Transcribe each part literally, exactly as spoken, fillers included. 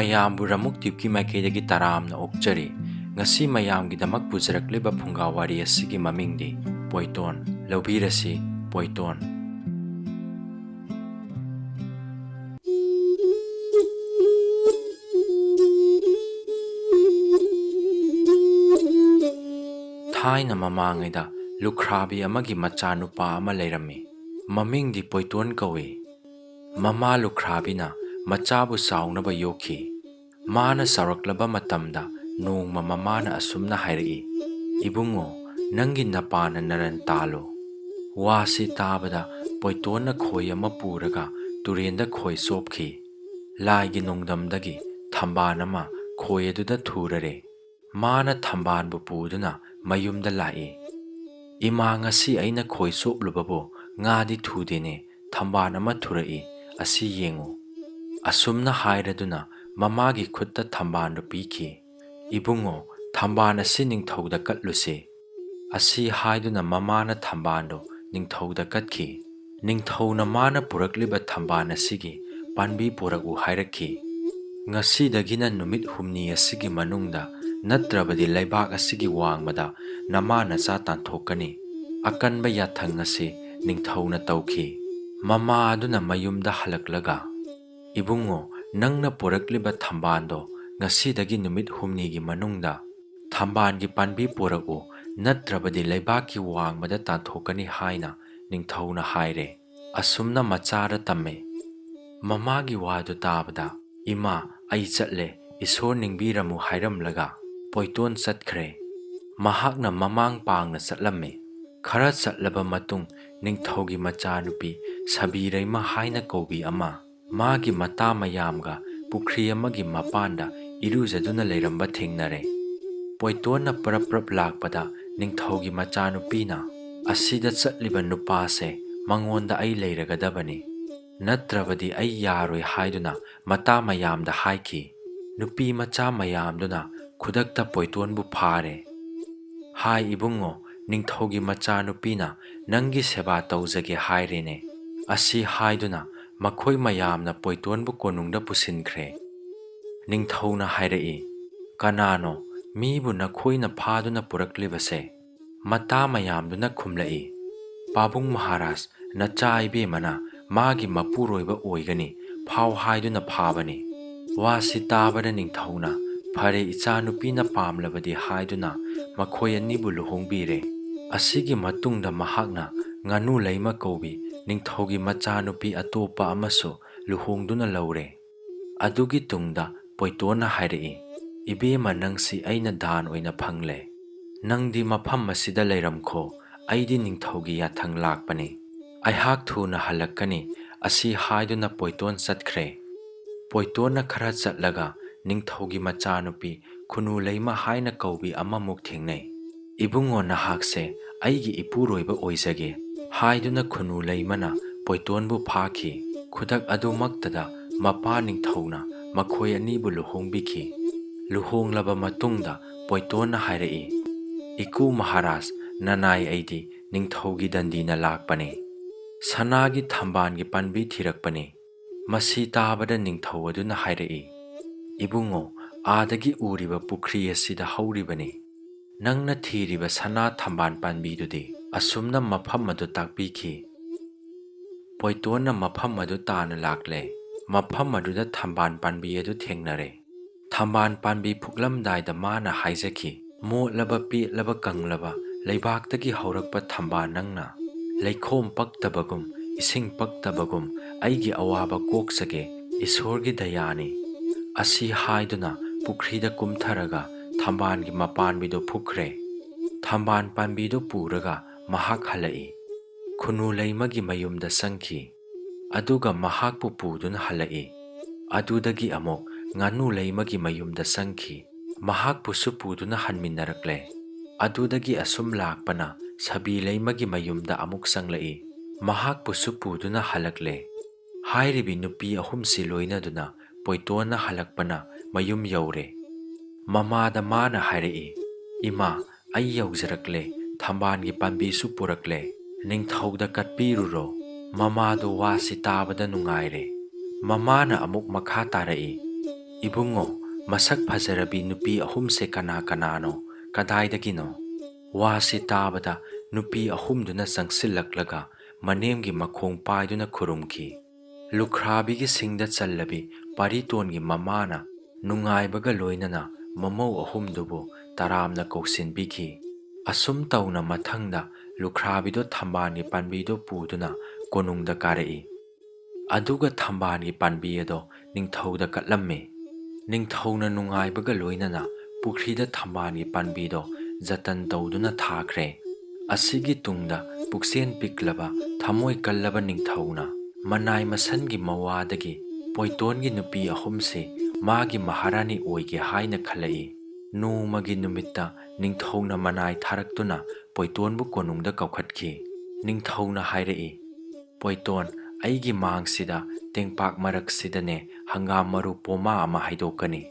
ꯃꯌꯥꯝꯕꯨ ꯔꯃꯨꯛ ꯇ꯭ꯌꯨꯕꯀꯤ ꯃꯥꯏꯀꯩꯗꯒꯤ ꯇꯔꯥꯝꯅ ꯑꯣꯛꯆꯔꯤ꯫ ꯉꯁꯤ ꯃꯌꯥꯝꯒꯤꯗꯃꯛ ꯄꯨꯖꯔꯛꯂꯤꯕ ꯐꯨꯡꯒꯥ ꯋꯥꯔꯤ ꯑꯁꯤꯒꯤ ꯃꯃꯤꯡꯗꯤ ꯄꯣꯏꯇꯣꯟ꯫ ꯂꯧꯕꯤꯔꯁꯤ ꯄꯣꯏꯇꯣꯟ꯫ ꯊꯥꯏꯅ ꯃꯃꯥꯡꯉꯩꯗ ꯂꯨꯈ꯭ꯔꯥꯕꯤ ꯑꯃꯒꯤ ꯃꯆꯥꯅꯨꯄꯥ ꯑꯃ ꯂꯩꯔꯝꯃꯤ꯫ ꯃꯃꯤꯡꯗꯤ ꯄꯣꯏꯇꯣꯟ ꯀꯧꯏ꯫ ꯃꯃꯥ ꯂꯨꯈ꯭ꯔꯥꯕꯤꯅ ꯃꯆꯥꯕꯨ ꯆꯥꯎꯅꯕ ꯌꯣꯛꯈꯤ꯫ ꯃꯥꯅ ꯆꯥꯎꯔꯛꯂꯕ ꯃꯇꯝꯗ ꯅꯣꯡꯃ ꯃꯃꯥꯅ ꯑꯁꯨꯝꯅ ꯍꯥꯏꯔꯛꯏ, "ꯏꯕꯨꯡꯉꯣ, ꯅꯪꯒꯤ ꯅꯄꯥꯅ ꯅꯔꯟ ꯇꯥꯜꯂꯨ꯫" ꯋꯥꯁꯤ ꯇꯥꯕꯗ ꯄꯣꯏꯇꯣꯟꯅ ꯈꯣꯏ ꯑꯃ ꯄꯨꯔꯒ ꯇꯨꯔꯦꯟꯗ ꯈꯣꯏ ꯆꯣꯞꯈꯤ꯫ ꯂꯥꯏꯒꯤ ꯅꯣꯡꯗꯝꯗꯒꯤ ꯊꯝꯕꯥꯜ ꯑꯃ ꯈꯣꯏ ꯑꯗꯨꯗ ꯊꯨꯔꯔꯦ꯫ ꯃꯥꯅ ꯊꯝꯕꯥꯜꯕꯨ ꯄꯨꯗꯨꯅ ꯃꯌꯨꯝꯗ ꯂꯥꯛꯏ꯫ "ꯏꯃꯥ, ꯉꯁꯤ ꯑꯩꯅ ꯈꯣꯏ ꯆꯣꯞꯂꯨꯕꯕꯨ ꯉꯥꯗꯤ ꯊꯨꯗꯦꯅꯦ, ꯊꯝꯕꯥꯜ ꯑꯃ ꯊꯨꯔꯛꯏ, ꯑꯁꯤ ꯌꯦꯡꯉꯨ꯫" ꯑꯁꯨꯝꯅ ꯍꯥꯏꯔꯗꯨꯅ ꯃꯃꯥꯒꯤ ꯈꯨꯠꯇ ꯊꯝꯕꯥꯜꯗꯨ ꯄꯤꯈꯤ꯫ "ꯏꯕꯨꯡꯉꯣ, ꯊꯝꯕꯥꯜ ꯑꯁꯤ ꯅꯤꯡꯊꯧꯗ ꯀꯠꯂꯨꯁꯤ꯫" ꯑꯁꯤ ꯍꯥꯏꯗꯨꯅ ꯃꯃꯥꯅ ꯊꯝꯕꯥꯜꯗꯨ ꯅꯤꯡꯊꯧꯗ ꯀꯠꯈꯤ꯫ ꯅꯤꯡꯊꯧꯅ ꯃꯥꯅ ꯄꯨꯔꯛꯂꯤꯕ ꯊꯝꯕꯥꯜ ꯑꯁꯤꯒꯤ ꯄꯥꯟꯕꯤ ꯄꯨꯔꯛꯎ ꯍꯥꯏꯔꯛꯈꯤ꯫ "ꯉꯁꯤꯗꯒꯤꯅ ꯅꯨꯃꯤꯠ ꯍꯨꯝꯅꯤ ꯑꯁꯤꯒꯤ ꯃꯅꯨꯡꯗ, ꯅꯠꯇ꯭ꯔꯕꯗꯤ ꯂꯩꯕꯥꯛ ꯑꯁꯤꯒꯤ ꯋꯥꯡꯃꯗ ꯅꯃꯥ ꯅꯆꯥ ꯇꯥꯟꯊꯣꯛꯀꯅꯤ꯫" ꯑꯀꯟꯕ ꯌꯥꯊꯪ ꯑꯁꯤ ꯅꯤꯡꯊꯧꯅ ꯇꯧꯈꯤ꯫ ꯃꯃꯥ ꯑꯗꯨꯅ ꯃꯌꯨꯝꯗ ꯍꯜꯂꯛꯂꯒ, "ꯏꯕꯨꯡꯉꯣ, ꯅꯪꯅ ꯄꯨꯔꯛꯂꯤꯕ ꯊꯝꯕꯥꯜꯗꯣ ꯉꯁꯤꯗꯒꯤ ꯅꯨꯃꯤꯠ ꯍꯨꯝꯅꯤꯒꯤ ꯃꯅꯨꯡꯗ ꯊꯝꯕꯥꯜꯒꯤ ꯄꯥꯟꯕꯤ ꯄꯨꯔꯛꯎ, ꯅꯠꯇ꯭ꯔꯕꯗꯤ ꯂꯩꯕꯥꯛꯀꯤ ꯋꯥꯡꯃꯗ ꯇꯥꯟꯊꯣꯛꯀꯅꯤ" ꯍꯥꯏꯅ ꯅꯤꯡꯊꯧꯅ ꯍꯥꯏꯔꯦ꯫ ꯑꯁꯨꯝꯅ ꯃꯆꯥꯗ ꯇꯝꯃꯦ꯫ ꯃꯃꯥꯒꯤ ꯋꯥꯗꯨ ꯇꯥꯕꯗ, "ꯏꯃꯥ, ꯑꯩ ꯆꯠꯂꯦ, ꯏꯁꯣꯔ ꯅꯤꯡꯕꯤꯔꯝꯃꯨ" ꯍꯥꯏꯔꯝꯂꯒ ꯄꯣꯏꯇꯣꯟ ꯆꯠꯈ꯭ꯔꯦ꯫ ꯃꯍꯥꯛꯅ ꯃꯃꯥꯡ ꯄꯥꯡꯅ ꯆꯠꯂꯝꯃꯤ꯫ ꯈꯔ ꯆꯠꯂꯕ ꯃꯇꯨꯡ, ꯅꯤꯡꯊꯧꯒꯤ ꯃꯆꯥꯅꯨꯄꯤ ꯁꯕꯤꯔꯩꯃ ꯍꯥꯏꯅ ꯀꯧꯕꯤ ꯑꯃ ꯃꯥꯒꯤ ꯃꯇꯥ ꯃꯌꯥꯝꯒ ꯄꯨꯈ꯭ꯔꯤ ꯑꯃꯒꯤ ꯃꯄꯥꯟꯗ ꯏꯔꯨꯖꯗꯨꯅ ꯂꯩꯔꯝꯕ ꯊꯦꯡꯅꯔꯦ꯫ ꯄꯣꯏꯇꯣꯟꯅ ꯄ꯭ꯔꯞ ꯄ꯭ꯔꯞ ꯂꯥꯛꯄꯗ ꯅꯤꯡꯊꯧꯒꯤ ꯃꯆꯥꯅꯨꯄꯤꯅ, "ꯑꯁꯤꯗ ꯆꯠꯂꯤꯕ ꯅꯨꯄꯥꯁꯦ, ꯃꯉꯣꯟꯗ ꯑꯩ ꯂꯩꯔꯒꯗꯕꯅꯤ, ꯅꯠꯇ꯭ꯔꯕꯗꯤ ꯑꯩ ꯌꯥꯔꯣꯏ" ꯍꯥꯏꯗꯨꯅ ꯃꯇꯥ ꯃꯌꯥꯝꯗ ꯍꯥꯏꯈꯤ꯫ ꯅꯨꯄꯤ ꯃꯆꯥ ꯃꯌꯥꯝꯗꯨꯅ ꯈꯨꯗꯛꯇ ꯄꯣꯏꯇꯣꯟꯕꯨ ꯐꯥꯔꯦ꯫ "ꯍꯥꯏ ꯏꯕꯨꯡꯉꯣ, ꯅꯤꯡꯊꯧꯒꯤ ꯃꯆꯥꯅꯨꯄꯤꯅ ꯅꯪꯒꯤ ꯁꯦꯕꯥ ꯇꯧꯖꯒꯦ ꯍꯥꯏꯔꯦꯅꯦ꯫" ꯑꯁꯤ ꯍꯥꯏꯗꯨꯅ ꯃꯈꯣꯏ ꯃꯌꯥꯝꯅ ꯄꯣꯏꯇꯣꯟꯕꯨ ꯀꯣꯅꯨꯡꯗ ꯄꯨꯁꯤꯟꯈ꯭ꯔꯦ꯫ ꯅꯤꯡꯊꯧꯅ ꯍꯥꯏꯔꯛꯏ, "ꯀꯅꯥꯅꯣ ꯃꯤꯕꯨ ꯅꯈꯣꯏꯅ ꯐꯥꯗꯨꯅ ꯄꯨꯔꯛꯂꯤꯕꯁꯦ?" ꯃꯇꯥ ꯃꯌꯥꯝꯗꯨꯅ ꯈꯨꯝꯂꯛꯏ, "ꯄꯥꯕꯨꯡ ꯃꯍꯥꯔꯥꯖ, ꯅꯆꯥ ꯏꯕꯦꯝꯃꯅ ꯃꯥꯒꯤ ꯃꯄꯨꯔꯣꯏꯕ ꯑꯣꯏꯒꯅꯤ ꯐꯥꯎ ꯍꯥꯏꯗꯨꯅ ꯐꯥꯕꯅꯤ꯫" ꯋꯥꯁꯤ ꯇꯥꯕꯗ ꯅꯤꯡꯊꯧꯅ, "ꯐꯔꯦ, ꯏꯆꯥꯅꯨꯄꯤꯅ ꯄꯥꯝꯂꯕꯗꯤ" ꯍꯥꯏꯗꯨꯅ ꯃꯈꯣꯏ ꯑꯅꯤꯕꯨ ꯂꯨꯍꯣꯡꯕꯤꯔꯦ꯫ ꯑꯁꯤꯒꯤ ꯃꯇꯨꯡꯗ ꯃꯍꯥꯛꯅ ꯉꯥꯅꯨ ꯂꯩꯃ ꯀꯧꯕꯤ ꯅꯤꯡꯊꯧꯒꯤ ꯃꯆꯥꯅꯨꯄꯤ ꯑꯇꯣꯞꯄ ꯑꯃꯁꯨ ꯂꯨꯍꯣꯡꯗꯨꯅ ꯂꯧꯔꯦ꯫ ꯑꯗꯨꯒꯤ ꯇꯨꯡꯗ ꯄꯣꯏꯇꯣꯟꯅ ꯍꯥꯏꯔꯛꯏ, "ꯏꯕꯦꯝꯃ, ꯅꯪꯁꯤ ꯑꯩꯅ ꯗꯥꯟ ꯑꯣꯏꯅ ꯐꯪꯂꯦ꯫ ꯅꯪꯗꯤ ꯃꯐꯝ ꯑꯁꯤꯗ ꯂꯩꯔꯝꯈꯣ, ꯑꯩꯗꯤ ꯅꯤꯡꯊꯧꯒꯤ ꯌꯥꯊꯪ ꯂꯥꯛꯄꯅꯤ꯫ ꯑꯩꯍꯥꯛ ꯊꯨꯅ ꯍꯜꯂꯛꯀꯅꯤ꯫" ꯑꯁꯤ ꯍꯥꯏꯗꯨꯅ ꯄꯣꯏꯇꯣꯟ ꯆꯠꯈ꯭ꯔꯦ꯫ ꯄꯣꯏꯇꯣꯟꯅ ꯈꯔ ꯆꯠꯂꯒ ꯅꯤꯡꯊꯧꯒꯤ ꯃꯆꯥꯅꯨꯄꯤ ꯈꯨꯅꯨ ꯂꯩꯃ ꯍꯥꯏꯅ ꯀꯧꯕꯤ ꯑꯃꯃꯨꯛ ꯊꯦꯡꯅꯩ꯫ "ꯏꯕꯨꯡꯉꯣ, ꯅꯍꯥꯛꯁꯦ ꯑꯩꯒꯤ ꯏꯄꯨꯔꯣꯏꯕ ꯑꯣꯏꯖꯒꯦ" ꯍꯥꯏꯗꯨꯅ ꯈꯨꯅꯨ ꯂꯩꯃꯅ ꯄꯣꯏꯇꯣꯟꯕꯨ ꯐꯥꯈꯤ꯫ ꯈꯨꯗꯛ ꯑꯗꯨꯃꯛꯇꯗ ꯃꯄꯥ ꯅꯤꯡꯊꯧꯅ ꯃꯈꯣꯏ ꯑꯅꯤꯕꯨ ꯂꯨꯍꯣꯡꯕꯤꯈꯤ꯫ ꯂꯨꯍꯣꯡꯂꯕ ꯃꯇꯨꯡꯗ ꯄꯣꯏꯇꯣꯟꯅ ꯍꯥꯏꯔꯛꯏ, "ꯏꯀꯨ ꯃꯍꯥꯔꯥꯖ, ꯅꯅꯥꯏ ꯑꯩꯗꯤ ꯅꯤꯡꯊꯧꯒꯤ ꯗꯟꯗꯤꯅ ꯂꯥꯛꯄꯅꯤ꯫ ꯁꯅꯥꯒꯤ ꯊꯝꯕꯥꯜꯒꯤ ꯄꯥꯝꯕꯤ ꯊꯤꯔꯛꯄꯅꯤ꯫" ꯃꯁꯤ ꯇꯥꯕꯗ ꯅꯤꯡꯊꯧ ꯑꯗꯨꯅ ꯍꯥꯏꯔꯛꯏ, "ꯏꯕꯨꯡꯉꯣ, ꯑꯥꯗꯒꯤ ꯎꯔꯤꯕ ꯄꯨꯈ꯭ꯔꯤ ꯑꯁꯤꯗ ꯍꯧꯔꯤꯕꯅꯤ꯫ ꯅꯪꯅ ꯊꯤꯔꯤꯕ ꯁꯅꯥ ꯊꯝꯕꯥꯜ ꯄꯥꯝꯕꯤꯗꯨꯗꯤ꯫" ꯑꯁꯨꯝꯅ ꯃꯐꯝ ꯑꯗꯨ ꯇꯥꯛꯄꯤꯈꯤ꯫ ꯄꯣꯏꯇꯣꯟꯅ ꯃꯐꯝ ꯑꯗꯨ ꯇꯥꯅ ꯂꯥꯛꯂꯦ꯫ ꯃꯐꯝ ꯑꯗꯨꯗ ꯊꯝꯕꯥꯜ ꯄꯥꯝꯕꯤ ꯑꯗꯨ ꯊꯦꯡꯅꯔꯦ꯫ ꯊꯝꯕꯥꯜ ꯄꯥꯝꯕꯤ ꯐꯨꯛꯂꯝꯗꯥꯏꯗ ꯃꯥꯅ ꯍꯥꯏꯖꯈꯤ, "ꯃꯣꯠꯂꯕ, ꯄꯦꯠꯂꯕ, ꯀꯪꯂꯕ ꯂꯩꯕꯥꯛꯇꯒꯤ ꯍꯧꯔꯛꯄ ꯊꯝꯕꯥꯜ ꯅꯪꯅ, ꯂꯩꯈꯣꯝ ꯄꯛꯇꯕꯒꯨꯝ, ꯏꯁꯤꯡ ꯄꯛꯇꯕꯒꯨꯝ ꯑꯩꯒꯤ ꯑꯋꯥꯕ ꯀꯣꯛꯆꯒꯦ, ꯏꯁꯣꯔꯒꯤ ꯗꯌꯥꯅꯤ꯫" ꯑꯁꯤ ꯍꯥꯏꯗꯨꯅ ꯄꯨꯈ꯭ꯔꯤꯗ ꯀꯨꯝꯊꯔꯒ ꯊꯝꯕꯥꯜꯒꯤ ꯃꯄꯥꯝꯕꯤꯗꯨ ꯐꯨꯛꯈ꯭ꯔꯦ꯫ ꯊꯝꯕꯥꯜ ꯄꯥꯝꯕꯤꯗꯨ ꯄꯨꯔꯒ ꯃꯍꯥꯛ ꯍꯜꯂꯛꯏ꯫ ꯈꯨꯅꯨ ꯂꯩꯃꯒꯤ ꯃꯌꯨꯝꯗ ꯆꯪꯈꯤ꯫ ꯑꯗꯨꯒ ꯃꯍꯥꯛꯄꯨ ꯄꯨꯗꯨꯅ ꯍꯜꯂꯛꯏ꯫ ꯑꯗꯨꯗꯒꯤ ꯑꯃꯨꯛ ꯉꯥꯅꯨ ꯂꯩꯃꯒꯤ ꯃꯌꯨꯝꯗ ꯆꯪꯈꯤ꯫ ꯃꯍꯥꯛꯄꯨꯁꯨ ꯄꯨꯗꯨꯅ ꯍꯟꯃꯤꯟꯅꯔꯛꯂꯦ꯫ ꯑꯗꯨꯗꯒꯤ ꯑꯁꯨꯝ ꯂꯥꯛꯄꯅ ꯁꯥꯕꯤ ꯂꯩꯃꯒꯤ ꯃꯌꯨꯝꯗ ꯑꯃꯨꯛ ꯆꯪꯂꯛꯏ꯫ ꯃꯍꯥꯛꯄꯨꯁꯨ ꯄꯨꯗꯨꯅ ꯍꯜꯂꯛꯂꯦ꯫ ꯍꯥꯏꯔꯤꯕꯤ ꯅꯨꯄꯤ ꯑꯍꯨꯝꯁꯤ ꯂꯣꯏꯅꯗꯨꯅ ꯄꯣꯏꯇꯣꯟꯅ ꯍꯜꯂꯛꯄꯅ ꯃꯌꯨꯝ ꯌꯧꯔꯦ꯫ ꯃꯃꯥꯗ ꯃꯥꯅ ꯍꯥꯏꯔꯛꯏ, "ꯏꯃꯥ, ꯑꯩ ꯌꯧꯖꯔꯛꯂꯦ, ꯊꯝꯕꯥꯜꯒꯤ ꯄꯥꯝꯕꯤꯁꯨ ꯄꯨꯔꯛꯂꯦ, ꯅꯤꯡꯊꯧꯗ ꯀꯠꯄꯤꯔꯨꯔꯣ꯫" ꯃꯃꯥꯗꯨ ꯋꯥꯁꯤ ꯇꯥꯕꯗ ꯅꯨꯡꯉꯥꯏꯔꯦ꯫ ꯃꯃꯥꯅ ꯑꯃꯨꯛ ꯃꯈꯥ ꯇꯥꯔꯛꯏ, "ꯏꯕꯨꯡꯉꯣ, ꯃꯁꯛ ꯐꯖꯔꯕꯤ ꯅꯨꯄꯤ ꯑꯍꯨꯝꯁꯦ ꯀꯅꯥ ꯀꯅꯥꯅꯣ? ꯀꯗꯥꯏꯗꯒꯤꯅꯣ?" ꯋꯥꯁꯤ ꯇꯥꯕꯗ ꯅꯨꯄꯤ ꯑꯍꯨꯝꯗꯨꯅ ꯆꯪꯁꯤꯜꯂꯛꯂꯒ ꯃꯅꯦꯝꯒꯤ ꯃꯈꯣꯡ ꯄꯥꯏꯗꯨꯅ ꯈꯨꯔꯨꯝꯈꯤ꯫ ꯂꯨꯈ꯭ꯔꯥꯕꯤꯒꯤ ꯁꯤꯡꯗ ꯆꯜꯂꯕꯤ ꯄꯥꯔꯤꯇꯣꯟꯒꯤ ꯃꯃꯥꯅ ꯅꯨꯡꯉꯥꯏꯕꯒ ꯂꯣꯏꯅꯅ ꯃꯃꯧ ꯑꯍꯨꯝꯗꯨꯕꯨ ꯇꯔꯥꯝꯅ ꯀꯧꯁꯤꯟꯕꯤꯈꯤ꯫ ꯑꯁꯨꯝ ꯇꯧꯅ ꯃꯊꯪꯗ ꯂꯨꯈ꯭ꯔꯥꯕꯤꯗꯣ ꯊꯝꯕꯥꯜꯒꯤ ꯄꯥꯝꯕꯤꯗꯣ ꯄꯨꯗꯨꯅ ꯀꯣꯅꯨꯡꯗ ꯀꯥꯔꯛꯏ꯫ ꯑꯗꯨꯒ ꯊꯝꯕꯥꯜꯒꯤ ꯄꯥꯝꯕꯤ ꯑꯗꯣ ꯅꯤꯡꯊꯧꯗ ꯀꯠꯂꯝꯃꯤ꯫ ꯅꯤꯡꯊꯧꯅ ꯅꯨꯡꯉꯥꯏꯕꯒ ꯂꯣꯏꯅꯅ ꯄꯨꯈ꯭ꯔꯤꯗ ꯊꯝꯕꯥꯜꯒꯤ ꯄꯥꯝꯕꯤꯗꯣ ꯖꯇꯟ ꯇꯧꯗꯨꯅ ꯊꯥꯈ꯭ꯔꯦ꯫ ꯑꯁꯤꯒꯤ ꯇꯨꯡꯗ ꯄꯨꯛꯆꯦꯜ ꯄꯤꯛꯂꯕ, ꯊꯃꯣꯏ ꯀꯜꯂꯕ ꯅꯤꯡꯊꯧꯅ ꯃꯅꯥꯏ ꯃꯁꯟꯒꯤ ꯃꯋꯥꯗꯒꯤ ꯄꯣꯏꯇꯣꯟꯒꯤ ꯅꯨꯄꯤ ꯑꯍꯨꯝꯁꯤ ꯃꯥꯒꯤ ꯃꯍꯥꯔꯥꯅꯤ ꯑꯣꯏꯒꯦ ꯍꯥꯏꯅ ꯈꯜꯂꯛꯏ꯫ ꯅꯣꯡꯃꯒꯤ ꯅꯨꯃꯤꯠꯇ ꯅꯤꯡꯊꯧꯅ ꯃꯅꯥꯏ ꯊꯥꯔꯛꯇꯨꯅ ꯄꯣꯏꯇꯣꯟꯕꯨ ꯀꯣꯅꯨꯡꯗ ꯀꯧꯈꯠꯈꯤ꯫ ꯅꯤꯡꯊꯧꯅ ꯍꯥꯏꯔꯛꯏ, "ꯄꯣꯏꯇꯣꯟ, ꯑꯩꯒꯤ ꯃꯥꯡꯁꯤꯗ ꯇꯦꯡꯄꯥꯛ ꯃꯔꯛꯁꯤꯗꯅꯦ ꯍꯪꯒꯥꯝ ꯃꯔꯨ ꯄꯣꯃꯥ ꯑꯃ ꯍꯩꯗꯣꯛꯀꯅꯤ꯫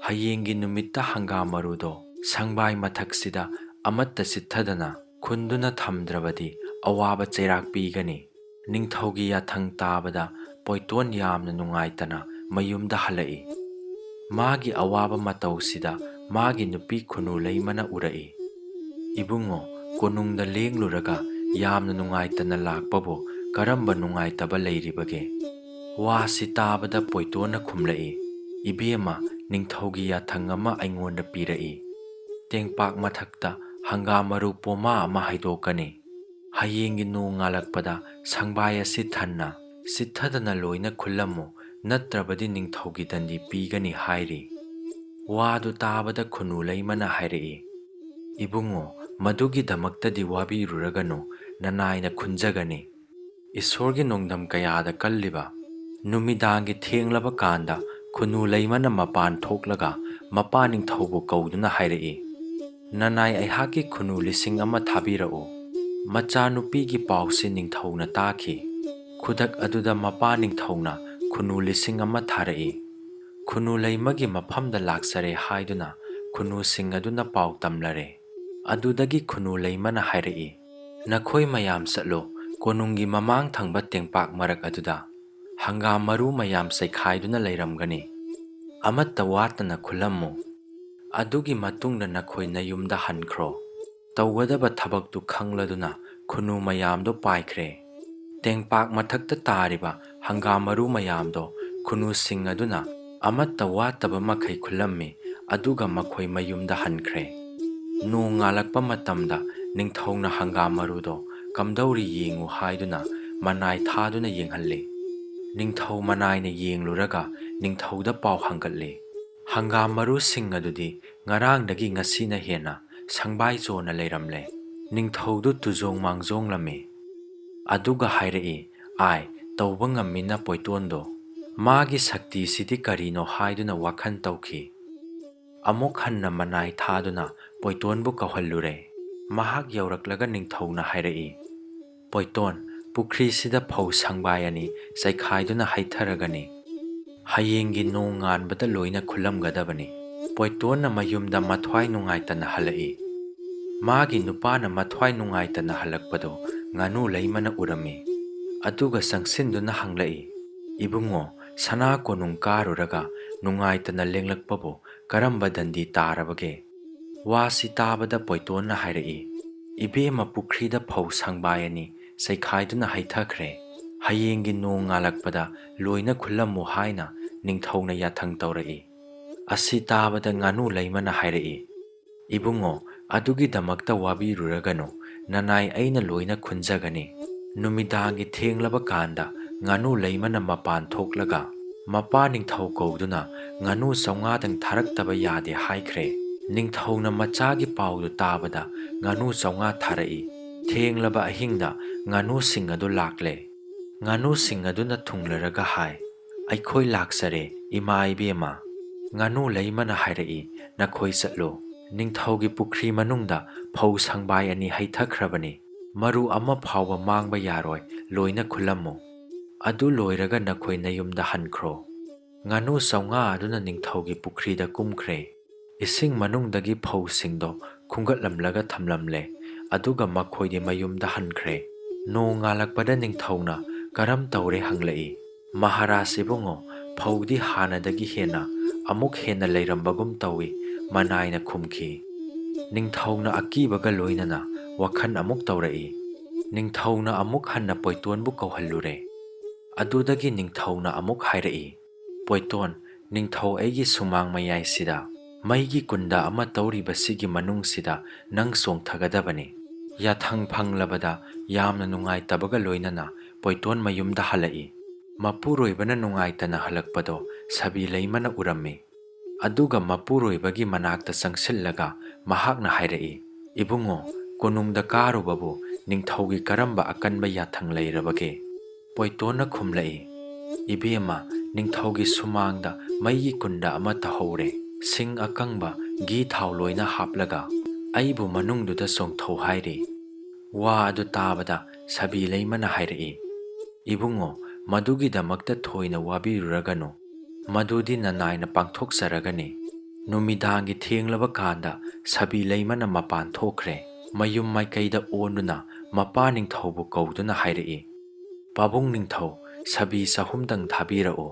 ꯍꯌꯦꯡꯒꯤ ꯅꯨꯃꯤꯠꯇ ꯍꯪꯒꯥꯝ ꯃꯔꯨꯗꯣ ꯁꯪꯕꯥꯏ ꯃꯊꯛꯁꯤꯗ ꯑꯃꯠꯇ ꯆꯤꯠꯊꯗꯅ ꯈꯨꯟꯗꯨꯅ ꯊꯝꯗ꯭ꯔꯕꯗꯤ ꯑꯋꯥꯕ ꯆꯩꯔꯥꯛ ꯄꯤꯒꯅꯤ꯫" ꯅꯤꯡꯊꯧꯒꯤ ꯌꯥꯊꯪ ꯇꯥꯕꯗ ꯄꯣꯏꯇꯣꯟ ꯌꯥꯝꯅ ꯅꯨꯡꯉꯥꯏꯇꯅ ꯃꯌꯨꯝꯗ ꯍꯜꯂꯛꯏ꯫ ꯃꯥꯒꯤ ꯑꯋꯥꯕ ꯃꯇꯧꯁꯤꯗ ꯃꯥꯒꯤ ꯅꯨꯄꯤ ꯈꯨꯅꯨ ꯂꯩꯃꯅ ꯎꯔꯛꯏ꯫ "ꯏꯕꯨꯡꯉꯣ, ꯀꯣꯅꯨꯡꯗ ꯂꯦꯡꯂꯨꯔꯒ ꯌꯥꯝꯅ ꯅꯨꯡꯉꯥꯏꯇꯅ ꯂꯥꯛꯄꯕꯨ ꯀꯔꯝꯕ ꯅꯨꯡꯉꯥꯏꯇꯕ ꯂꯩꯔꯤꯕꯒꯦ?" ꯋꯥꯁꯤ ꯇꯥꯕꯗ ꯄꯣꯏꯇꯣꯟꯅ ꯈꯨꯝꯂꯛꯏ, "ꯏꯕꯦꯝꯃ, ꯅꯤꯡꯊꯧꯒꯤ ꯌꯥꯊꯪ ꯑꯃ ꯑꯩꯉꯣꯟꯗ ꯄꯤꯔꯛꯏ꯫ ꯇꯦꯡꯄꯥꯛ ꯃꯊꯛꯇ ꯍꯪꯒꯥꯝ ꯃꯔꯨ ꯄꯣꯃꯥ ꯑꯃ ꯍꯩꯗꯣꯛꯀꯅꯤ꯫ ꯍꯌꯦꯡꯒꯤ ꯅꯣꯡ ꯉꯥꯜꯂꯛꯄꯗ ꯁꯪꯕꯥꯏ ꯑꯁꯤ ꯊꯟꯅ, ꯆꯤꯠꯊꯗꯅ ꯂꯣꯏꯅ ꯈꯨꯜꯂꯝꯃꯨ, ꯅꯠꯇ꯭ꯔꯕꯗꯤ ꯅꯤꯡꯊꯧꯒꯤ ꯗꯟꯗꯤ ꯄꯤꯒꯅꯤ" ꯍꯥꯏꯔꯤ꯫ ꯋꯥꯗꯨ ꯇꯥꯕꯗ ꯈꯨꯅꯨ ꯂꯩꯃꯅ ꯍꯥꯏꯔꯛꯏ, "ꯏꯕꯨꯡꯉꯣ, ꯃꯗꯨꯒꯤꯗꯃꯛꯇꯗꯤ ꯋꯥꯕꯤꯔꯨꯔꯒꯅꯨ, ꯅꯅꯥꯏꯅ ꯈꯨꯟꯖꯒꯅꯤ꯫" ꯏꯁꯣꯔꯒꯤ ꯅꯣꯡꯗꯝ ꯀꯌꯥꯗ ꯀꯜꯂꯤꯕ ꯅꯨꯃꯤꯗꯥꯡꯒꯤ ꯊꯦꯡꯂꯕ ꯀꯥꯟꯗ ꯈꯨꯅꯨ ꯂꯩꯃꯅ ꯃꯄꯥꯟ ꯊꯣꯛꯂꯒ ꯃꯄꯥ ꯅꯤꯡꯊꯧꯕꯨ ꯀꯧꯗꯨꯅ ꯍꯥꯏꯔꯛꯏ, "ꯅꯅꯥꯏ ꯑꯩꯍꯥꯛꯀꯤ ꯈꯨꯅꯨ ꯂꯤꯁꯤꯡ ꯑꯃ ꯊꯥꯕꯤꯔꯛꯎ꯫" ꯃꯆꯥꯅꯨꯄꯤꯒꯤ ꯄꯥꯎꯁꯤ ꯅꯤꯡꯊꯧꯅ ꯇꯥꯈꯤ꯫ ꯈꯨꯗꯛ ꯑꯗꯨꯗ ꯃꯄꯥ ꯅꯤꯡꯊꯧꯅ ꯈꯨꯅꯨ ꯂꯤꯁꯤꯡ ꯑꯃ ꯊꯥꯔꯛꯏ꯫ ꯈꯨꯅꯨ ꯂꯩꯃꯒꯤ ꯃꯐꯝꯗ ꯂꯥꯛꯆꯔꯦ ꯍꯥꯏꯗꯨꯅ ꯈꯨꯅꯨꯁꯤꯡ ꯑꯗꯨꯅ ꯄꯥꯎ ꯇꯝꯂꯔꯦ꯫ ꯑꯗꯨꯗꯒꯤ ꯈꯨꯅꯨ ꯂꯩꯃꯅ ꯍꯥꯏꯔꯛꯏ, "ꯅꯈꯣꯏ ꯃꯌꯥꯝ ꯆꯠꯂꯨ, ꯀꯣꯅꯨꯡꯒꯤ ꯃꯃꯥꯡ ꯊꯪꯕ ꯇꯦꯡꯄꯥꯛ ꯃꯔꯛ ꯑꯗꯨꯗ ꯍꯪꯒꯥꯝ ꯃꯔꯨ ꯃꯌꯥꯝ ꯆꯩꯈꯥꯏꯗꯨꯅ ꯂꯩꯔꯝꯒꯅꯤ꯫ ꯑꯃꯠꯇ ꯋꯥꯠꯇꯅ ꯈꯨꯜꯂꯝꯃꯨ꯫ ꯑꯗꯨꯒꯤ ꯃꯇꯨꯡꯗ ꯅꯈꯣꯏ ꯅꯌꯨꯝꯗ ꯍꯟꯈ꯭ꯔꯣ꯫ ꯇꯧꯒꯗꯕ ꯊꯕꯛꯇꯨ ꯈꯪꯂꯗꯨꯅ ꯈꯨꯅꯨ ꯃꯌꯥꯝꯗꯣ ꯄꯥꯏꯈ꯭ꯔꯦ꯫ ꯇꯦꯡꯄꯥꯛ ꯃꯊꯛꯇ ꯇꯥꯔꯤꯕ ꯍꯪꯒꯥꯝ ꯃꯔꯨ ꯃꯌꯥꯝꯗꯣ ꯈꯨꯅꯨꯁꯤꯡ ꯑꯗꯨꯅ ꯑꯃꯠꯇ ꯋꯥꯠꯇꯕ ꯃꯈꯩ ꯈꯨꯜꯂꯝꯃꯤ, ꯑꯗꯨꯒ ꯃꯈꯣꯏ ꯃꯌꯨꯝꯗ ꯍꯟꯈ꯭ꯔꯦ꯫ ꯅꯣꯡ ꯉꯥꯜꯂꯛꯄ ꯃꯇꯝꯗ ꯅꯤꯡꯊꯧꯅ ꯍꯪꯒꯥꯝ ꯃꯔꯨꯗꯣ ꯀꯝꯗꯧꯔꯤ ꯌꯦꯡꯉꯨ ꯍꯥꯏꯗꯨꯅ ꯃꯅꯥꯏ ꯊꯥꯗꯨꯅ ꯌꯦꯡꯍꯜꯂꯤ꯫ ꯅꯤꯡꯊꯧ ꯃꯅꯥꯏꯅ ꯌꯦꯡꯂꯨꯔꯒ ꯅꯤꯡꯊꯧꯗ ꯄꯥꯎ ꯍꯪꯒꯠꯂꯤ꯫ ꯍꯪꯒꯥꯝ ꯃꯔꯨꯁꯤꯡ ꯑꯗꯨꯗꯤ ꯉꯔꯥꯡꯗꯒꯤ ꯉꯁꯤꯅ ꯍꯦꯟꯅ ꯁꯪꯕꯥꯏ ꯆꯣꯅ ꯂꯩꯔꯝꯂꯦ꯫ ꯅꯤꯡꯊꯧꯗꯨ ꯇꯨꯖꯣꯡ ꯃꯥꯡꯖꯣꯡꯂꯝꯃꯤ꯫ ꯑꯗꯨꯒ ꯍꯥꯏꯔꯛꯏ, "ꯑꯥꯏ, ꯇꯧꯕ ꯉꯝꯃꯤꯅ ꯄꯣꯏꯇꯣꯟꯗꯣ꯫ ꯃꯥꯒꯤ ꯁꯛꯇꯤꯁꯤꯗꯤ ꯀꯔꯤꯅꯣ?" ꯍꯥꯏꯗꯨꯅ ꯋꯥꯈꯜ ꯇꯧꯈꯤ꯫ ꯑꯃꯨꯛ ꯍꯟꯅ ꯃꯅꯥꯏ ꯊꯥꯗꯨꯅ ꯄꯣꯏꯇꯣꯟꯕꯨ ꯀꯧꯍꯜꯂꯨꯔꯦ꯫ ꯃꯍꯥꯛ ꯌꯧꯔꯛꯂꯒ ꯅꯤꯡꯊꯧꯅ ꯍꯥꯏꯔꯛꯏ, "ꯄꯣꯏꯇꯣꯟ, ꯄꯨꯈ꯭ꯔꯤꯁꯤꯗ ꯐꯧ ꯁꯪꯕꯥꯏ ꯑꯅꯤ ꯆꯩꯈꯥꯏꯗꯨꯅ ꯍꯩꯊꯔꯒꯅꯤ꯫ ꯍꯌꯦꯡꯒꯤ ꯅꯣꯡ ꯉꯥꯟꯕꯗ ꯂꯣꯏꯅ ꯈꯨꯜꯂꯝꯒꯗꯕꯅꯤ꯫" ꯄꯣꯏꯇꯣꯟꯅ ꯃꯌꯨꯝꯗ ꯃꯊ꯭ꯋꯥꯏ ꯅꯨꯡꯉꯥꯏꯇꯅ ꯍꯜꯂꯛꯏ꯫ ꯃꯥꯒꯤ ꯅꯨꯄꯥꯅ ꯃꯊ꯭ꯋꯥꯏ ꯅꯨꯡꯉꯥꯏꯇꯅ ꯍꯜꯂꯛꯄꯗꯨ ꯉꯥꯅꯨ ꯂꯩꯃꯅ ꯎꯔꯝꯃꯤ꯫ ꯑꯗꯨꯒ ꯆꯪꯁꯤꯟꯗꯨꯅ ꯍꯪꯂꯛꯏ, "ꯏꯕꯨꯡꯉꯣ, ꯁꯅꯥ ꯀꯣꯅꯨꯡ ꯀꯥꯔꯨꯔꯒ ꯅꯨꯡꯉꯥꯏꯇꯅ ꯂꯦꯡꯂꯛꯄꯕꯨ ꯀꯔꯝꯕ ꯗꯟꯗꯤ ꯇꯥꯔꯕꯒꯦ?" ꯋꯥꯁꯤ ꯇꯥꯕꯗ ꯄꯣꯏꯇꯣꯟꯅ ꯍꯥꯏꯔꯛꯏ, "ꯏꯕꯦꯝꯃ, ꯄꯨꯈ꯭ꯔꯤꯗ ꯐꯧ ꯁꯪꯕꯥꯏ ꯑꯅꯤ ꯆꯩꯈꯥꯏꯗꯨꯅ ꯍꯩꯊꯈ꯭ꯔꯦ꯫ ꯍꯌꯦꯡꯒꯤ ꯅꯣꯡ ꯉꯥꯜꯂꯛꯄꯗ ꯂꯣꯏꯅ ꯈꯨꯜꯂꯝꯃꯨ" ꯍꯥꯏꯅ ꯅꯤꯡꯊꯧꯅ ꯌꯥꯊꯪ ꯇꯧꯔꯛꯏ꯫ ꯑꯁꯤ ꯇꯥꯕꯗ ꯉꯥꯅꯨ ꯂꯩꯃꯅ ꯍꯥꯏꯔꯛꯏ, "ꯏꯕꯨꯡꯉꯣ, ꯑꯗꯨꯒꯤꯗꯃꯛꯇ ꯋꯥꯕꯤꯔꯨꯔꯒꯅꯨ, ꯅꯅꯥꯏ ꯑꯩꯅ ꯂꯣꯏꯅ ꯈꯨꯟꯖꯒꯅꯤ꯫" ꯅꯨꯃꯤꯗꯥꯡꯒꯤ ꯊꯦꯡꯂꯕ ꯀꯥꯟꯗ ꯉꯥꯅꯨ ꯂꯩꯃꯅ ꯃꯄꯥꯟ ꯊꯣꯛꯂꯒ ꯃꯄꯥ ꯅꯤꯡꯊꯧ ꯀꯧꯗꯨꯅ ꯉꯥꯅꯨ ꯆꯥꯝꯃꯉꯥꯗꯪ ꯊꯥꯔꯛꯇꯕ ꯌꯥꯗꯦ ꯍꯥꯏꯈ꯭ꯔꯦ꯫ ꯅꯤꯡꯊꯧꯅ ꯃꯆꯥꯒꯤ ꯄꯥꯎꯗꯨ ꯇꯥꯕꯗ ꯉꯥꯅꯨ ꯆꯥꯝꯃꯉꯥ ꯊꯥꯔꯛꯏ꯫ ꯊꯦꯡꯂꯕ ꯑꯍꯤꯡꯗ ꯉꯥꯅꯨꯁꯤꯡ ꯑꯗꯨ ꯂꯥꯛꯂꯦ꯫ ꯉꯥꯅꯨꯁꯤꯡ ꯑꯗꯨꯅ ꯊꯨꯡꯂꯔꯒ ꯍꯥꯏ, "ꯑꯩꯈꯣꯏ ꯂꯥꯛꯆꯔꯦ, ꯏꯃꯥ ꯏꯕꯦꯝꯃ꯫" ꯉꯥꯅꯨ ꯂꯩꯃꯅ ꯍꯥꯏꯔꯛꯏ, "ꯅꯈꯣꯏ ꯆꯠꯂꯨ꯫ ꯅꯤꯡꯊꯧꯒꯤ ꯄꯨꯈ꯭ꯔꯤ ꯃꯅꯨꯡꯗ ꯐꯧ ꯁꯪꯕꯥꯏ ꯑꯅꯤ ꯍꯩꯊꯈ꯭ꯔꯕꯅꯤ꯫ ꯃꯔꯨ ꯑꯃ ꯐꯥꯎꯕ ꯃꯥꯡꯕ ꯌꯥꯔꯣꯏ, ꯂꯣꯏꯅ ꯈꯨꯜꯂꯝꯃꯨ꯫ ꯑꯗꯨ ꯂꯣꯏꯔꯒ ꯅꯈꯣꯏ ꯅꯌꯨꯝꯗ ꯍꯟꯈ꯭ꯔꯣ꯫" ꯉꯥꯅꯨ ꯆꯥꯝꯃꯉꯥ ꯑꯗꯨꯅ ꯅꯤꯡꯊꯧꯒꯤ ꯄꯨꯈ꯭ꯔꯤꯗ ꯀꯨꯝꯈ꯭ꯔꯦ꯫ ꯏꯁꯤꯡ ꯃꯅꯨꯡꯗꯒꯤ ꯐꯧꯁꯤꯡꯗꯣ ꯈꯨꯝꯒꯠꯂꯝꯂꯒ ꯊꯝꯂꯝꯂꯦ, ꯑꯗꯨꯒ ꯃꯈꯣꯏꯗꯤ ꯃꯌꯨꯝꯗ ꯍꯟꯈ꯭ꯔꯦ꯫ ꯅꯣꯡ ꯉꯥꯜꯂꯛꯄꯗ ꯅꯤꯡꯊꯧꯅ ꯀꯔꯝ ꯇꯧꯔꯦ ꯍꯪꯂꯛꯏ꯫ "ꯃꯍꯥꯔꯥꯖ ꯏꯕꯨꯡꯉꯣ, ꯐꯧꯗꯤ ꯍꯥꯟꯅꯗꯒꯤ ꯍꯦꯟꯅ ꯑꯃꯨꯛ ꯍꯦꯟꯅ ꯂꯩꯔꯝꯕꯒꯨꯝ ꯇꯧꯏ, ꯃꯅꯥꯏꯅ ꯈꯨꯝꯈꯤ꯫ ꯅꯤꯡꯊꯧꯅ ꯑꯀꯤꯕꯒ ꯂꯣꯏꯅꯅ ꯋꯥꯈꯜ ꯑꯃꯨꯛ ꯇꯧꯔꯛꯏ꯫ ꯅꯤꯡꯊꯧꯅ ꯑꯃꯨꯛ ꯍꯟꯅ ꯄꯣꯏꯇꯣꯟꯕꯨ ꯀꯧꯍꯜꯂꯨꯔꯦ꯫ ꯑꯗꯨꯗꯒꯤ ꯅꯤꯡꯊꯧꯅ ꯑꯃꯨꯛ ꯍꯥꯏꯔꯛꯏ, "ꯄꯣꯏꯇꯣꯟ, ꯅꯤꯡꯊꯧ, ꯑꯩꯒꯤ ꯁꯨꯃꯥꯡ ꯃꯌꯥꯏꯁꯤꯗ ꯃꯩꯒꯤ ꯀꯨꯟꯗ ꯑꯃ ꯇꯧꯔꯤꯕꯁꯤꯒꯤ ꯃꯅꯨꯡꯁꯤꯗ ꯅꯪ ꯆꯣꯡꯊꯒꯗꯕꯅꯤ꯫" ꯌꯥꯊꯪ ꯐꯪꯂꯕꯗ ꯌꯥꯝꯅ ꯅꯨꯡꯉꯥꯏꯇꯕꯒ ꯂꯣꯏꯅꯅ ꯄꯣꯏꯇꯣꯟ ꯃꯌꯨꯝꯗ ꯍꯜꯂꯛꯏ꯫ ꯃꯄꯨꯔꯣꯏꯕꯅ ꯅꯨꯡꯉꯥꯏꯇꯅ ꯍꯜꯂꯛꯄꯗꯣ ꯁꯕꯤ ꯂꯩꯃꯅ ꯎꯔꯝꯃꯤ꯫ ꯑꯗꯨꯒ ꯃꯄꯨꯔꯣꯏꯕꯒꯤ ꯃꯅꯥꯛꯇ ꯆꯪꯁꯤꯜꯂꯒ ꯃꯍꯥꯛꯅ ꯍꯥꯏꯔꯛꯏ, "ꯏꯕꯨꯡꯉꯣ, ꯀꯣꯅꯨꯡꯗ ꯀꯥꯔꯨꯕꯕꯨ ꯅꯤꯡꯊꯧꯒꯤ ꯀꯔꯝꯕ ꯑꯀꯟꯕ ꯌꯥꯊꯪ ꯂꯩꯔꯕꯒꯦ?" ꯄꯣꯏꯇꯣꯟꯅ ꯈꯨꯝꯂꯛꯏ, "ꯏꯕꯦꯝꯃ, ꯅꯤꯡꯊꯧꯒꯤ ꯁꯨꯃꯥꯡꯗ ꯃꯩꯒꯤ ꯀꯨꯟꯗ ꯑꯃ ꯇꯧꯍꯧꯔꯦ꯫ ꯁꯤꯡ ꯑꯀꯪꯕ, ꯘꯤ ꯊꯥꯎ ꯂꯣꯏꯅ ꯍꯥꯞꯂꯒ ꯑꯩꯕꯨ ꯃꯅꯨꯡꯗꯨꯗ ꯆꯣꯡꯊꯧ ꯍꯥꯏꯔꯤ꯫" ꯋꯥ ꯑꯗꯨ ꯇꯥꯕꯗ ꯁꯕꯤ ꯂꯩꯃꯅ ꯍꯥꯏꯔꯛꯏ, "ꯏꯕꯨꯡꯉꯣ, ꯃꯗꯨꯒꯤꯗꯃꯛꯇ ꯊꯣꯏꯅ ꯋꯥꯕꯤꯔꯨꯔꯒꯅꯨ꯫ ꯃꯗꯨꯗꯤ ꯅꯅꯥꯏꯅ ꯄꯥꯡꯊꯣꯛꯆꯔꯒꯅꯤ꯫" ꯅꯨꯃꯤꯗꯥꯡꯒꯤ ꯊꯦꯡꯂꯕ ꯀꯥꯟꯗ ꯁꯕꯤ ꯂꯩꯃꯅ ꯃꯄꯥꯟ ꯊꯣꯛꯈ꯭ꯔꯦ꯫ ꯃꯌꯨꯝ ꯃꯥꯏꯀꯩꯗ ꯑꯣꯟꯗꯨꯅ ꯃꯄꯥ ꯅꯤꯡꯊꯧꯕꯨ ꯀꯧꯗꯨꯅ ꯍꯥꯏꯔꯛꯏ, "ꯄꯥꯕꯨꯡ ꯅꯤꯡꯊꯧ, ꯁꯕꯤ ꯆꯍꯨꯝꯗꯪ ꯊꯥꯕꯤꯔꯛꯎ꯫"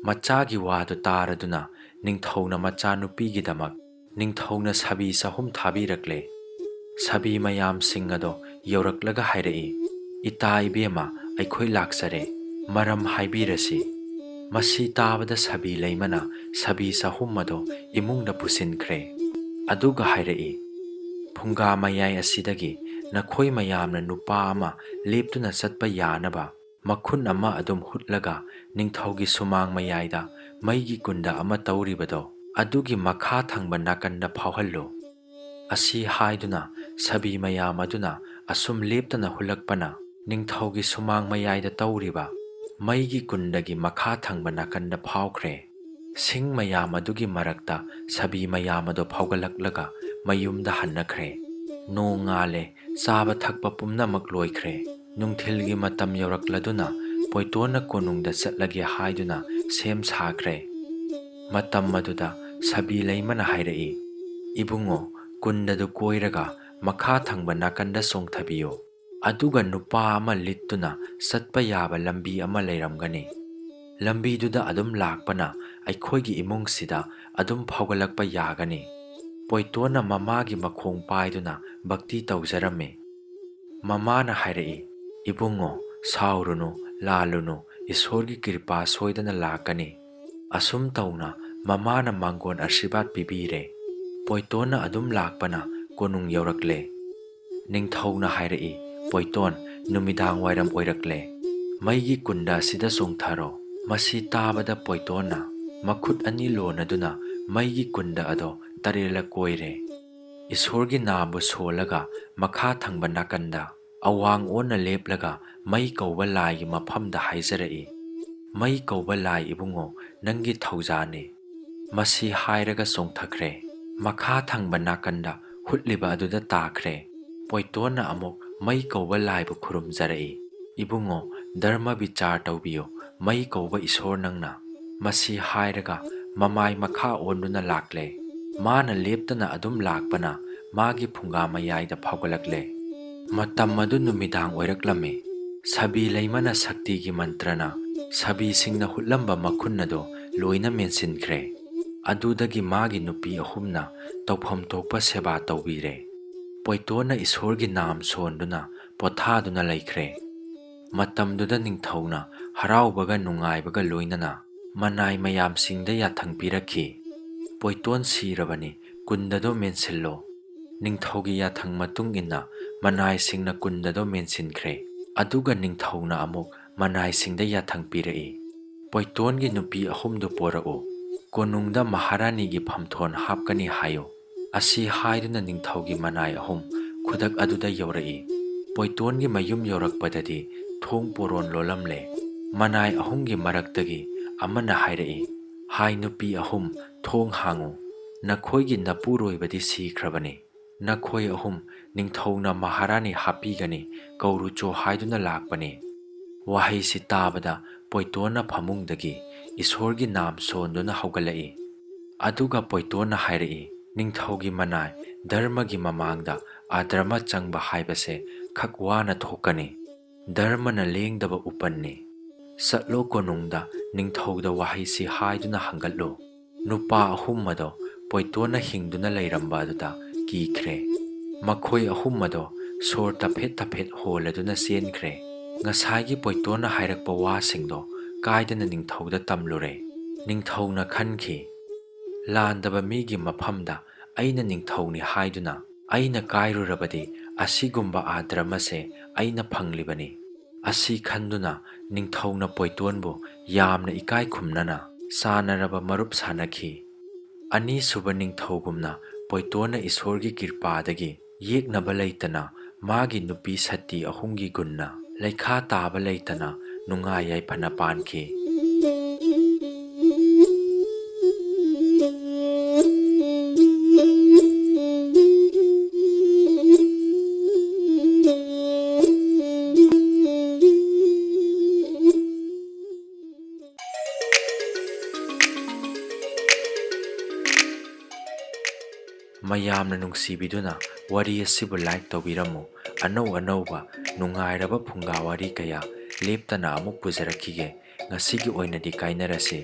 ꯃꯆꯥꯒꯤ ꯋꯥꯗꯨ ꯇꯥꯔꯗꯨꯅ ꯅꯤꯡꯊꯧꯅ ꯃꯆꯥꯅꯨꯄꯤꯒꯤꯗꯃꯛ ꯅꯤꯡꯊꯧꯅ ꯁꯕꯤ ꯆꯍꯨꯝ ꯊꯥꯕꯤꯔꯛꯂꯦ꯫ ꯁꯕꯤ ꯃꯌꯥꯝꯁꯤꯡ ꯑꯗꯣ ꯌꯧꯔꯛꯂꯒ ꯍꯥꯏꯔꯛꯏ, "ꯏꯇꯥ ꯏꯕꯦꯝꯃ, ꯑꯩꯈꯣꯏ ꯂꯥꯛꯆꯔꯦ꯫ ꯃꯔꯝ ꯍꯥꯏꯕꯤꯔꯁꯤ꯫" ꯃꯁꯤ ꯇꯥꯕꯗ ꯁꯕꯤ ꯂꯩꯃꯅ ꯁꯕꯤ ꯆꯍꯨꯝ ꯑꯗꯣ ꯏꯃꯨꯡꯗ ꯄꯨꯁꯤꯟꯈ꯭ꯔꯦ꯫ ꯑꯗꯨꯒ ꯍꯥꯏꯔꯛꯏ, "ꯐꯨꯡꯒꯥ ꯃꯌꯥꯏ ꯑꯁꯤꯗꯒꯤ ꯅꯈꯣꯏ ꯃꯌꯥꯝꯅ ꯅꯨꯄꯥ ꯑꯃ ꯂꯦꯞꯇꯨꯅ ꯆꯠꯄ ꯌꯥꯅꯕ ꯃꯈꯨꯟ ꯑꯃ ꯑꯗꯨꯝ ꯍꯨꯠꯂꯒ ꯅꯤꯡꯊꯧꯒꯤ ꯁꯨꯃꯥꯡ ꯃꯌꯥꯏꯗ ꯃꯩꯒꯤ ꯀꯨꯟꯗ ꯑꯃ ꯇꯧꯔꯤꯕꯗꯣ ꯑꯗꯨꯒꯤ ꯃꯈꯥ ꯊꯪꯕ ꯅꯥꯀꯟꯗ ꯐꯥꯎꯍꯜꯂꯨ꯫" ꯑꯁꯤ ꯍꯥꯏꯗꯨꯅ ꯁꯕꯤ ꯃꯌꯥꯝ ꯑꯗꯨꯅ ꯑꯁꯨꯝ ꯂꯦꯞꯇꯅ ꯍꯨꯜꯂꯛꯄꯅ ꯅꯤꯡꯊꯧꯒꯤ ꯁꯨꯃꯥꯡ ꯃꯌꯥꯏꯗ ꯇꯧꯔꯤꯕ ꯃꯩꯒꯤ ꯀꯨꯟꯗꯒꯤ ꯃꯈꯥ ꯊꯪꯕ ꯅꯥꯀꯟꯗ ꯐꯥꯎꯈ꯭ꯔꯦ꯫ ꯁꯤꯡ ꯃꯌꯥꯝ ꯑꯗꯨꯒꯤ ꯃꯔꯛꯇ ꯁꯕꯤ ꯃꯌꯥꯝ ꯑꯗꯨ ꯐꯥꯎꯒꯠꯂꯛꯂꯒ ꯃꯌꯨꯝꯗ ꯍꯟꯅꯈ꯭ꯔꯦ꯫ ꯅꯣꯡ ꯉꯥꯜꯂꯦ, ꯆꯥꯕ ꯊꯛꯄ ꯄꯨꯝꯅꯃꯛ ꯂꯣꯏꯈ꯭ꯔꯦ꯫ ꯅꯨꯡꯊꯤꯜꯒꯤ ꯃꯇꯝ ꯌꯧꯔꯛꯂꯗꯨꯅ ꯄꯣꯏꯇꯣꯟꯅ ꯀꯣꯅꯨꯡꯗ ꯆꯠꯂꯒꯦ ꯍꯥꯏꯗꯨꯅ ꯁꯦꯝ ꯁꯥꯈ꯭ꯔꯦ꯫ ꯃꯇꯝ ꯑꯗꯨꯗ ꯁꯕꯤ ꯂꯩꯃꯅ ꯍꯥꯏꯔꯛꯏ, "ꯏꯕꯨꯡꯉꯣ, ꯀꯨꯟꯗꯗꯨ ꯀꯣꯏꯔꯒ ꯃꯈꯥ ꯊꯪꯕ ꯅꯥꯀꯟꯗ ꯆꯣꯡꯊꯕꯤꯌꯨ꯫ ꯑꯗꯨꯒ ꯅꯨꯄꯥ ꯑꯃ ꯂꯤꯠꯇꯨꯅ ꯆꯠꯄ ꯌꯥꯕ ꯂꯝꯕꯤ ꯑꯃ ꯂꯩꯔꯝꯒꯅꯤ꯫ ꯂꯝꯕꯤꯗꯨꯗ ꯑꯗꯨꯝ ꯂꯥꯛꯄꯅ ꯑꯩꯈꯣꯏꯒꯤ ꯏꯃꯨꯡꯁꯤꯗ ꯑꯗꯨꯝ ꯐꯥꯎꯒꯠꯂꯛꯄ ꯌꯥꯒꯅꯤ꯫ ꯄꯣꯏꯇꯣꯟꯅ ꯃꯃꯥꯒꯤ ꯃꯈꯣꯡ ꯄꯥꯏꯗꯨꯅ ꯚꯛꯇꯤ ꯇꯧꯖꯔꯝꯃꯤ꯫ ꯃꯃꯥꯅ ꯍꯥꯏꯔꯛꯏ, "ꯏꯕꯨꯡꯉꯣ, ꯁꯥꯎꯔꯨꯅꯨ, ꯂꯥꯜꯂꯨꯅꯨ, ꯏꯁꯣꯔꯒꯤ ꯀ꯭ꯔꯤꯄꯥ ꯁꯣꯏꯗꯅ ꯂꯥꯛꯀꯅꯤ꯫" ꯑꯁꯨꯝ ꯇꯧꯅ ꯃꯃꯥꯅ ꯃꯥꯡꯒꯣꯟ ꯑꯁꯤꯔꯕꯥꯗ ꯄꯤꯕꯤꯔꯦ꯫ ꯄꯣꯏꯇꯣꯟꯅ ꯑꯗꯨꯝ ꯂꯥꯛꯄꯅ ꯀꯣꯅꯨꯡ ꯌꯧꯔꯛꯂꯦ꯫ ꯅꯤꯡꯊꯧꯅ ꯍꯥꯏꯔꯛꯏ, "ꯄꯣꯏꯇꯣꯟ, ꯅꯨꯃꯤꯗꯥꯡ ꯋꯥꯏꯔꯝ ꯑꯣꯏꯔꯛꯂꯦ꯫ ꯃꯩꯒꯤ ꯀꯨꯟꯗ ꯑꯁꯤꯗ ꯆꯣꯡꯊꯔꯣ꯫" ꯃꯁꯤ ꯇꯥꯕꯗ ꯄꯣꯏꯇꯣꯟꯅ ꯃꯈꯨꯠ ꯑꯅꯤ ꯂꯣꯟꯅꯗꯨꯅ ꯃꯩꯒꯤ ꯀꯨꯟꯗ ꯑꯗꯣ ꯇꯔꯦꯠꯂꯛ ꯀꯣꯏꯔꯦ꯫ ꯏꯁꯣꯔꯒꯤ ꯅꯥꯝꯕꯨ ꯁꯣꯜꯂꯒ ꯃꯈꯥ ꯊꯪꯕ ꯅꯥꯀꯟꯗ ꯑꯋꯥꯡ ꯑꯣꯟꯅ ꯂꯦꯞꯂꯒ ꯃꯩ ꯀꯧꯕ ꯂꯥꯏꯒꯤ ꯃꯐꯝꯗ ꯍꯥꯏꯖꯔꯛꯏ, "ꯃꯩ ꯀꯧꯕ ꯂꯥꯏ ꯏꯕꯨꯡꯉꯣ, ꯅꯪꯒꯤ ꯊꯧꯖꯥꯅꯤ꯫" ꯃꯁꯤ ꯍꯥꯏꯔꯒ ꯆꯣꯡꯊꯈ꯭ꯔꯦ꯫ ꯃꯈꯥ ꯊꯪꯕ ꯅꯥꯀꯟꯗ ꯍꯨꯠꯂꯤꯕ ꯑꯗꯨꯗ ꯇꯥꯈ꯭ꯔꯦ꯫ ꯄꯣꯏꯇꯣꯟꯅ ꯑꯃꯨꯛ ꯃꯩ ꯀꯧꯕ ꯂꯥꯏꯕꯨ ꯈꯨꯔꯨꯝꯖꯔꯛꯏ, "ꯏꯕꯨꯡꯉꯣ, ꯙꯔꯃ ꯕꯤꯆꯥꯔ ꯇꯧꯕꯤꯌꯨ, ꯃꯩ ꯀꯧꯕ ꯏꯁꯣꯔ ꯅꯪꯅ꯫" ꯃꯁꯤ ꯍꯥꯏꯔꯒ ꯃꯃꯥꯏ ꯃꯈꯥ ꯑꯣꯟꯗꯨꯅ ꯂꯥꯛꯂꯦ꯫ ꯃꯥꯅ ꯂꯦꯞꯇꯅ ꯑꯗꯨꯝ ꯂꯥꯛꯄꯅ ꯃꯥꯒꯤ ꯐꯨꯡꯒꯥ ꯃꯌꯥꯏꯗ ꯐꯥꯎꯒꯠꯂꯛꯂꯦ꯫ ꯃꯇꯝ ꯑꯗꯨ ꯅꯨꯃꯤꯗꯥꯡ ꯑꯣꯏꯔꯛꯂꯝꯃꯤ꯫ ꯁꯥꯕꯤ ꯂꯩꯃꯅ ꯁꯛꯇꯤꯒꯤ ꯃꯟꯇ꯭ꯔꯅ ꯁꯥꯕꯤꯁꯤꯡꯅ ꯍꯨꯠꯂꯝꯕ ꯃꯈꯨꯟ ꯑꯗꯨ ꯂꯣꯏꯅ ꯃꯦꯟꯁꯤꯟꯈ꯭ꯔꯦ꯫ ꯑꯗꯨꯗꯒꯤ ꯃꯥꯒꯤ ꯅꯨꯄꯤ ꯑꯍꯨꯝꯅ ꯇꯧꯐꯝ ꯊꯣꯛꯄ ꯁꯦꯕꯥ ꯇꯧꯕꯤꯔꯦ꯫ ꯄꯣꯏꯇꯣꯟꯅ ꯏꯁꯣꯔꯒꯤ ꯅꯥꯝ ꯁꯣꯟꯗꯨꯅ ꯄꯣꯊꯥꯗꯨꯅ ꯂꯩꯈ꯭ꯔꯦ꯫ ꯃꯇꯝꯗꯨꯗ ꯅꯤꯡꯊꯧꯅ ꯍꯔꯥꯎꯕꯒ ꯅꯨꯡꯉꯥꯏꯕꯒ ꯂꯣꯏꯅꯅ ꯃꯅꯥꯏ ꯃꯌꯥꯝꯁꯤꯡꯗ ꯌꯥꯊꯪ ꯄꯤꯔꯛꯈꯤ, "ꯄꯣꯏꯇꯣꯟ ꯁꯤꯔꯕꯅꯤ, ꯀꯨꯟꯗꯗꯣ ꯃꯦꯟꯁꯤꯜꯂꯣ꯫" ꯅꯤꯡꯊꯧꯒꯤ ꯌꯥꯊꯪ ꯃꯇꯨꯡ ꯏꯟꯅ ꯃꯅꯥꯏꯁꯤꯡꯅ ꯀꯨꯟꯗꯗꯣ ꯃꯦꯟꯁꯤꯟꯈ꯭ꯔꯦ꯫ ꯑꯗꯨꯒ ꯅꯤꯡꯊꯧꯅ ꯑꯃꯨꯛ ꯃꯅꯥꯏꯁꯤꯡꯗ ꯌꯥꯊꯪ ꯄꯤꯔꯛꯏ, "ꯄꯣꯏꯇꯣꯟꯒꯤ ꯅꯨꯄꯤ ꯑꯍꯨꯝꯗꯨ ꯄꯣꯔꯛꯎ꯫ ꯀꯣꯅꯨꯡꯗ ꯃꯍꯥꯔꯥꯅꯤꯒꯤ ꯐꯝꯊꯣꯟ ꯍꯥꯞꯀꯅꯤ ꯍꯥꯏꯌꯨ꯫" ꯑꯁꯤ ꯍꯥꯏꯗꯨꯅ ꯅꯤꯡꯊꯧꯒꯤ ꯃꯅꯥꯏ ꯑꯍꯨꯝ ꯈꯨꯗꯛ ꯑꯗꯨꯗ ꯌꯧꯔꯛꯏ꯫ ꯄꯣꯏꯇꯣꯟꯒꯤ ꯃꯌꯨꯝ ꯌꯧꯔꯛꯄꯗꯗꯤ ꯊꯣꯡ ꯄꯣꯔꯣꯟ ꯂꯣꯜꯂꯝꯂꯦ꯫ ꯃꯅꯥꯏ ꯑꯍꯨꯝꯒꯤ ꯃꯔꯛꯇꯒꯤ ꯑꯃꯅ ꯍꯥꯏꯔꯛꯏ, "ꯍꯥꯏ ꯅꯨꯄꯤ ꯑꯍꯨꯝ, ꯊꯣꯡ ꯍꯥꯡꯉꯨ꯫ ꯅꯈꯣꯏꯒꯤ ꯅꯄꯨꯔꯣꯏꯕꯗꯤ ꯁꯤꯈ꯭ꯔꯕꯅꯤ꯫ ꯅꯈꯣꯏ ꯑꯍꯨꯝ ꯅꯤꯡꯊꯧꯅ ꯃꯍꯥꯔꯥꯅꯤ ꯍꯥꯞꯄꯤꯒꯅꯤ, ꯀꯧꯔꯨꯆꯣ ꯍꯥꯏꯗꯨꯅ ꯂꯥꯛꯄꯅꯤ꯫" ꯋꯥꯍꯩꯁꯤ ꯇꯥꯕꯗ ꯄꯣꯏꯇꯣꯟꯅ ꯐꯃꯨꯡꯗꯒꯤ ꯏꯁꯣꯔꯒꯤ ꯅꯥꯝ ꯁꯣꯟꯗꯨꯅ ꯍꯧꯒꯠꯂꯛꯏ꯫ ꯑꯗꯨꯒ ꯄꯣꯏꯇꯣꯟꯅ ꯍꯥꯏꯔꯛꯏ, "ꯅꯤꯡꯊꯧꯒꯤ ꯃꯅꯥꯏ, ꯙꯔꯃꯒꯤ ꯃꯃꯥꯡꯗ ꯑꯙꯔꯃ ꯆꯪꯕ ꯍꯥꯏꯕꯁꯦ ꯈꯛ ꯋꯥꯅ ꯊꯣꯛꯀꯅꯤ꯫ ꯙꯔꯃꯅ ꯂꯦꯡꯗꯕ ꯎꯄꯟꯅꯤ꯫ "ꯆꯠꯂꯣ, ꯀꯣꯅꯨꯡꯗ ꯅꯤꯡꯊꯧꯗ ꯋꯥꯍꯩꯁꯤ ꯍꯥꯏꯗꯨꯅ ꯍꯪꯒꯠꯂꯨ꯫ ꯅꯨꯄꯥ ꯑꯍꯨꯝ ꯑꯗꯣ ꯄꯣꯏꯇꯣꯟꯅ ꯍꯤꯡꯗꯨꯅ ꯂꯩꯔꯝꯕ ꯑꯗꯨꯗ ꯀꯤꯈ꯭ꯔꯦ꯫ ꯃꯈꯣꯏ ꯑꯍꯨꯝ ꯑꯗꯣ ꯁꯣꯔ ꯇꯐꯦꯠ ꯇꯐꯦꯠ ꯍꯣꯜꯂꯗꯨꯅ ꯆꯦꯟꯈ꯭ꯔꯦ꯫ ꯉꯁꯥꯏꯒꯤ ꯄꯣꯏꯇꯣꯟꯅ ꯍꯥꯏꯔꯛꯄ ꯋꯥꯁꯤꯡꯗꯣ ꯀꯥꯏꯗꯅ ꯅꯤꯡꯊꯧꯗ ꯇꯝꯂꯨꯔꯦ꯫ ꯅꯤꯡꯊꯧꯅ ꯈꯟꯈꯤ, 'ꯂꯥꯟꯗꯕ ꯃꯤꯒꯤ ꯃꯐꯝꯗ ꯑꯩꯅ ꯅꯤꯡꯊꯧꯅꯤ ꯍꯥꯏꯗꯨꯅ ꯑꯩꯅ ꯀꯥꯏꯔꯨꯔꯕꯗꯤ ꯑꯁꯤꯒꯨꯝꯕ ꯑꯥꯗ꯭ꯔꯝ ꯑꯁꯦ ꯑꯩꯅ ꯐꯪꯂꯤꯕꯅꯤ।' ꯑꯁꯤ ꯈꯟꯗꯨꯅ ꯅꯤꯡꯊꯧꯅ ꯄꯣꯏꯇꯣꯟꯕꯨ ꯌꯥꯝꯅ ꯏꯀꯥꯏ ꯈꯨꯝꯅꯅ ꯆꯥꯟꯅꯔꯕ ꯃꯔꯨꯞ ꯁꯥꯅꯈꯤ꯫ ꯑꯅꯤꯁꯨꯕ ꯅꯤꯡꯊꯧꯒꯨꯝꯅ ꯄꯣꯏꯇꯣꯟꯅ ꯏꯁꯣꯔꯒꯤ ꯀ꯭ꯔꯤꯄꯥꯗꯒꯤ ꯌꯦꯛꯅꯕ ꯂꯩꯇꯅ ꯃꯥꯒꯤ ꯅꯨꯄꯤ ꯁꯇꯤ ꯑꯍꯨꯝꯒꯤ ꯒꯨꯟꯅ ꯂꯩꯈꯥ ꯇꯥꯕ ꯂꯩꯇꯅ ꯅꯨꯡꯉꯥꯏ ꯌꯥꯏꯐꯅ ꯄꯥꯟꯈꯤ꯫ ꯃꯌꯥꯝꯅ ꯅꯨꯡꯁꯤꯕꯤꯗꯨꯅ ꯋꯥꯔꯤ ꯑꯁꯤꯕꯨ like ꯇꯧꯕꯤꯔꯝꯃꯨ꯫ ꯑꯅꯧ ꯑꯅꯧꯕ ꯅꯨꯡꯉꯥꯏꯔꯕ ꯐꯨꯡꯒꯥ ꯋꯥꯔꯤ ꯀꯌꯥ ꯂꯦꯞꯇꯅ ꯑꯃꯨꯛ ꯄꯨꯖꯔꯛꯈꯤꯒꯦ꯫ ꯉꯁꯤꯒꯤ ꯑꯣꯏꯅꯗꯤ ꯀꯥꯏꯅꯔꯁꯤ꯫